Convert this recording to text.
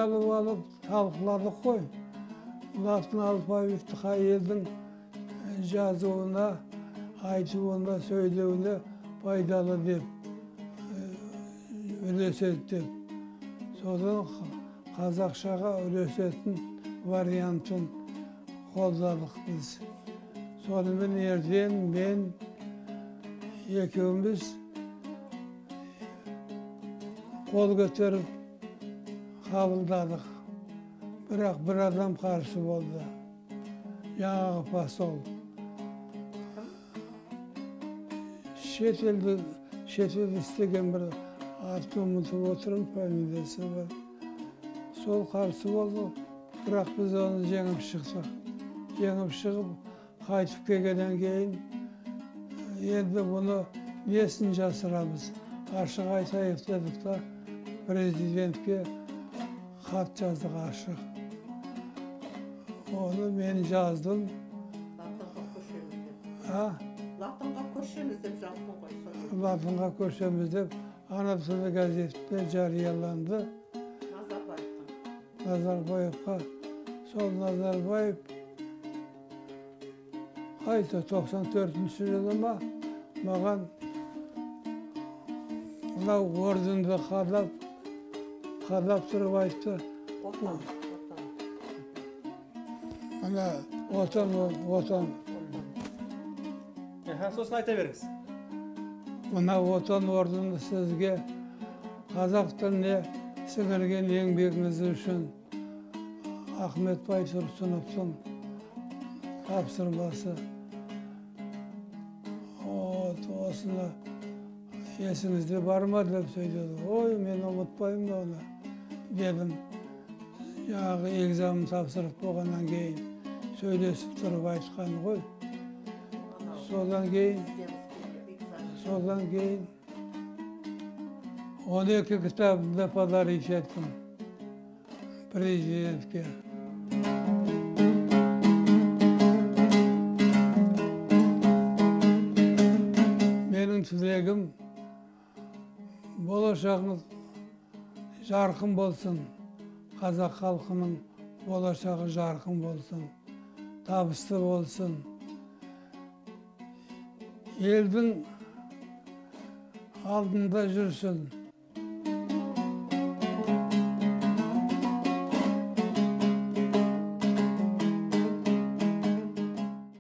Жиналып алып талқыладық қой. Латын алфавиті қай елдің жазуына, айтуына, сөйлеуіне пайдалы деп, үлеседі деп. Содан қазақшаға үлесетін вариантын қолдадық біз. Сонымен Ерден, мен екеуміз қол көтеріп қабылдадық. Бірақ бір адам қарсы болды. Жаңағы посол. Шетелде істеген бір атын ұмытып отырмын, фамилиясы бар. Сол қарсы болды. Бірақ біз оны жеңіп шықтық. Жеңіп шығып, қайтып келгеннен кейін енді бұны несін жасырамыз? Ашық айтайық дедік та президентке хат жаздық ашық. Оны мен жаздым. Латынға көшеміз деп. Латынға көшеміз деп жаздың ғой. Латынға көшеміз деп Ана тілі газетінде жарияланды. Назарбаевқа. Назарбаевқа. Сол Назарбаев қайта 94-ші жылы ма маған мынау орденді қадап тұрып айтты. Отан. Мына отан, отан. Сосын айта беріңіз. Мына отан ордені сізге қазақ тіліне сіңірген еңбегіңіз үшін Ахмет Байтұрсыновтың тапсырмасы. Осыны есіңізде бар ма деп сөйледі. Ой, мен ұмытпаймын оны дедім. Жаңағы экзамен тапсырып болғаннан кейін сөйлесіп тұрып айтқан ғой. Содан кейін 12 кітабымды подарить еттім президентке. Менің тілегім болашағымыз жарқын болсын, қазақ халқының болашағы жарқын болсын, табысты болсын. Елдің алдында жүрсін,